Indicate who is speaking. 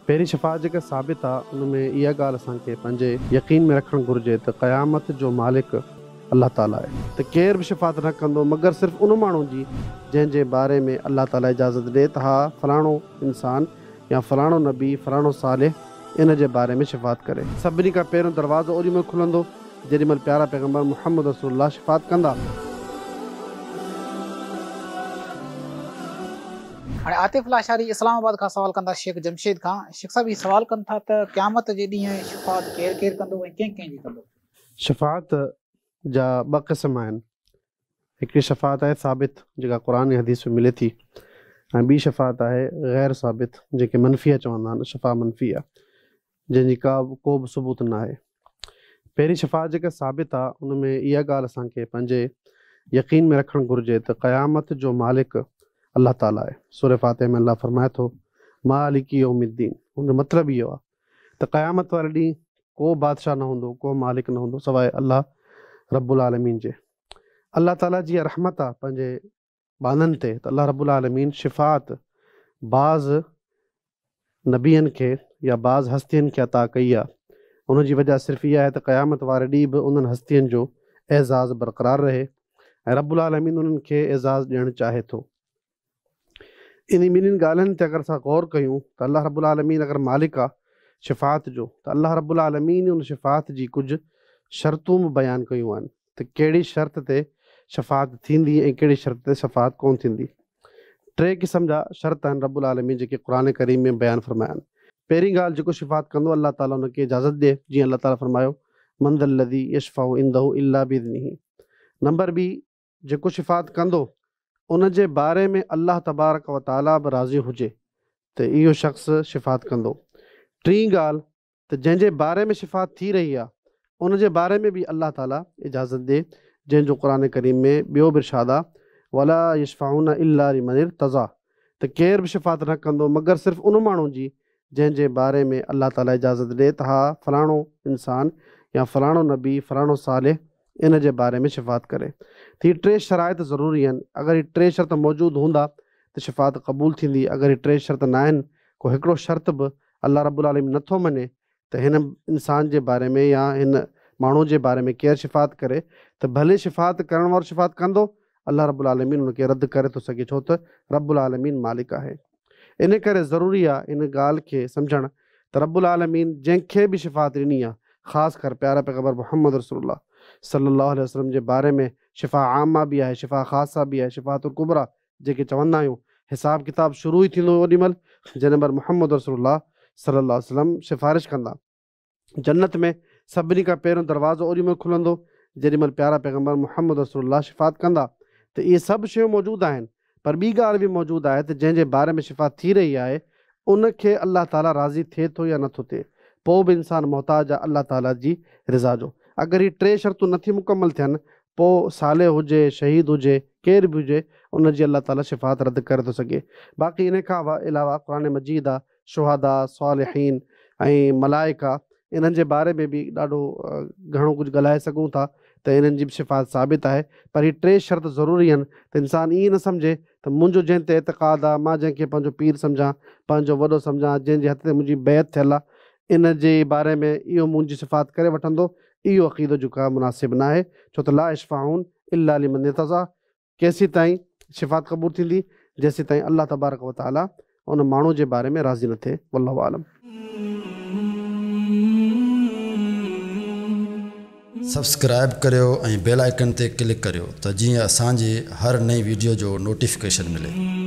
Speaker 1: پهرين شفاعت جيڪا ثابت آ ان ۾ اها ڳالهه اسان کي پنهنجي يقين ۾ رکڻ گهرجي ته قيامت جو مالڪ الله تعاليٰ آهي ته ڪير به شفاعت نه ڪندو مگر صرف ان ماڻهو جي جنهن جي باري ۾ الله تعاليٰ اجازت ڏي ته ها فلاڻو انسان يا فلاڻو نبي فلاڻو صالح ان جي باري ۾ شفاعت ڪري. سڀني کان پهريون دروازو اوڏي مهل کلندو جيڏي مهل پيارا پيغمبر محمد رسول الله شفاعت ڪندا.
Speaker 2: هاڻي عاطف لاشاري اسلام آباد کان سوال ڪندا شيخ جمشيد کان، شيخ صاحب هي سوال ڪن ٿا ته قيامت جي ڏينهن شفاعت ڪير ڪير ڪندو ۽ ڪنهن ڪنهن جي ڪندو؟
Speaker 1: شفاعت جا ٻه قسم آهن، هڪڙي شفاعت آهي ثابت جيڪا قرآن ۽ حديث ۾ ملي ٿي ۽ ٻي شفاعت آهي غير ثابت جنهن کي منفيه چوندا آهن، شفاعة منفيه جنهن جي ڪا ڪو به ثبوت نه آهي. پهرين شفاعت جيڪا ثابت آ ان ۾ اها ڳالهه اسان کي پنهنجي يقين ۾ رکڻ گهرجي ته قيامت جو مالڪ الله تعاليٰ آهي. سورة فاتحه ۾ الله فرمائي ٿو مالڪ يوم الدين ان جو مطلب اهو آ ته قيامت واري ڏينهن ڪو بادشاهه نه هوندو ڪو مالڪ نه هوندو سواء الله رب العالمين جي. الله تعاليٰ جي اها رحمت آ پنهنجي ٻانهن تي ته الله رب العالمين شفاعت بعض نبين کي يا بعض هستين کي عطا ڪئي آهي ان جي وجه صرف اها آهي ته قيامت واري ڏينهن به انهن هستين جو اعزاز برقرار رهي ۽ رب العالمين انهن کي اعزاز ڏيڻ چاهي ٿو. انهي ٻنهين ڳالهين تي اگر اسان غور ڪيون ته الله رب العالمين اگر مالڪ آهي شفاعت جو ته الله رب العالمين ان شفاعت جي ڪجهه شرطون به بيان ڪيون آهن. ته ڪهڙي شرط تي شفاعت ٿيندي ۽ ڪهڙي شرط تي شفاعت ڪونه ٿيندي. ٽي قسم جا شرط آهن رب العالمين جيڪي قرآن ڪريم ۾ بيان فرمايا آهن. پهرين ڳالهه جيڪو شفاعت ڪندو الله تعالي ان کي اجازت ڏئي جيئن الله تعالي فرمايو من ذا الذي يشفع عنده الا باذنه. نمبر ٻي جيڪو شفاعت ڪندو ان جي باري ۾ الله تبارڪ و تعالي به راضي هجي ته اهو شخص شفاعت ڪندو. ٽين ڳالهه ته جنهن جي باري ۾ شفاعت ٿي رهي آهي ان جي باري ۾ به الله تعالي اجازت ڏي جنهن جو قرآن ڪريم ۾ ٻيو به ارشاد آهي ولا يشفعون الا لمن ارتضيٰ ته ڪير به شفاعت نه ڪندو مگر صرف ان ماڻهو جي جنهن جي باري ۾ الله تعالي اجازت ڏي ته ها فلاڻو انسان يا فلاڻو نبي فلاڻو صالح ان جي باري ۾ شفاعت ڪري ته هي ٽي شرائط ضروري آهن اگر هي ٽي شرط موجود هوندا ته شفاعت قبول ٿيندي اگر هي ٽي شرط ناهن ڪو هڪڙو شرط به الله رب العالمين نه ٿو مڃي ته هن انسان جي باري ۾ يا هن ماڻهو جي باري ۾ ڪير شفاعت ڪري ته ڀلي شفاعت ڪرڻ وارو شفاعت ڪندو الله رب العالمين ان کي رد ڪري ٿو سگهي ڇو ته رب العالمين مالڪ آهي ان ڪري ضروري آهي ان ڳالهه کي سمجهڻ ته رب العالمين جنهن کي به شفاعت ڏني آهي خاص ڪر پيارا پيغمبر محمد رسول الله صلي الله عليه وسلم جي باري ۾ شفاعه عامه به آهي شفاعه خاصه به آهي شفاعت الڪبريٰ جيڪي چوندا آهيون حساب ڪتاب شروع ئي ٿيندو اوڏي مهل جنهن مهل محمد رسول الله صلي الله عليه وسلم سفارش ڪندا. جنت ۾ سڀني کان پهريون دروازو اوڏي مهل کلندو جيڏي مهل پيارا پيغمبر محمد رسول الله شفاعت ڪندا ته اهي سڀ شيون موجود آهن پر ٻي ڳالهه به موجود آهي ته جنهن جي باري ۾ شفاعت ٿي رهي آهي ان کي الله تعاليٰ راضي ٿئي ٿو يا نٿو ٿئي پوء به انسان محتاج آهي الله تعاليٰ جي رضا جو. اگر هي ٽي شرطون نٿي مڪمل ٿين پوء صالح هجي، شهيد هجي، ڪير به هجي ان جي الله تعاليٰ شفاعت رد ڪري ٿو سگهي. باقي انهي کان علاوه قرآن مجيد آ شهداء، صالحين ۽ ملائڪ آ انهن جي باري ۾ به ڏاڍو گهڻو ڪجهه ڳالهائي سگهون ٿا ته انهن جي به شفاعت ثابت آهي پر هي ٽي شرط ضروري آهن ته انسان ائين نه سمجهي ته منهنجو جنهن تي اعتقاد آ مان جنهن کي پنهنجو پير سمجهان پنهنجو وڏو سمجهان جنهن جي هٿ تي منهنجي بيعت ٿيل آ ان جي باري ۾ اهو منهنجي شفاعت ڪري وٺندو اهو عقيدو جيڪو آهي مناسب ناهي ڇو ته لا يشفعون الا لمن ارتضيٰ ڪيسيتائين شفاعت قبول ٿيندي جيسيتائين الله تبارڪ وتعاليٰ ان ماڻهو جي باري ۾ راضي نه ٿئي والله اعلم.
Speaker 3: سبسڪرائيب ڪريو ۽ بيل آئيڪن تي ڪلڪ ڪريو ته جيئن اسان جي هر نئين ويڊيو جو نوٽيفڪيشن ملي.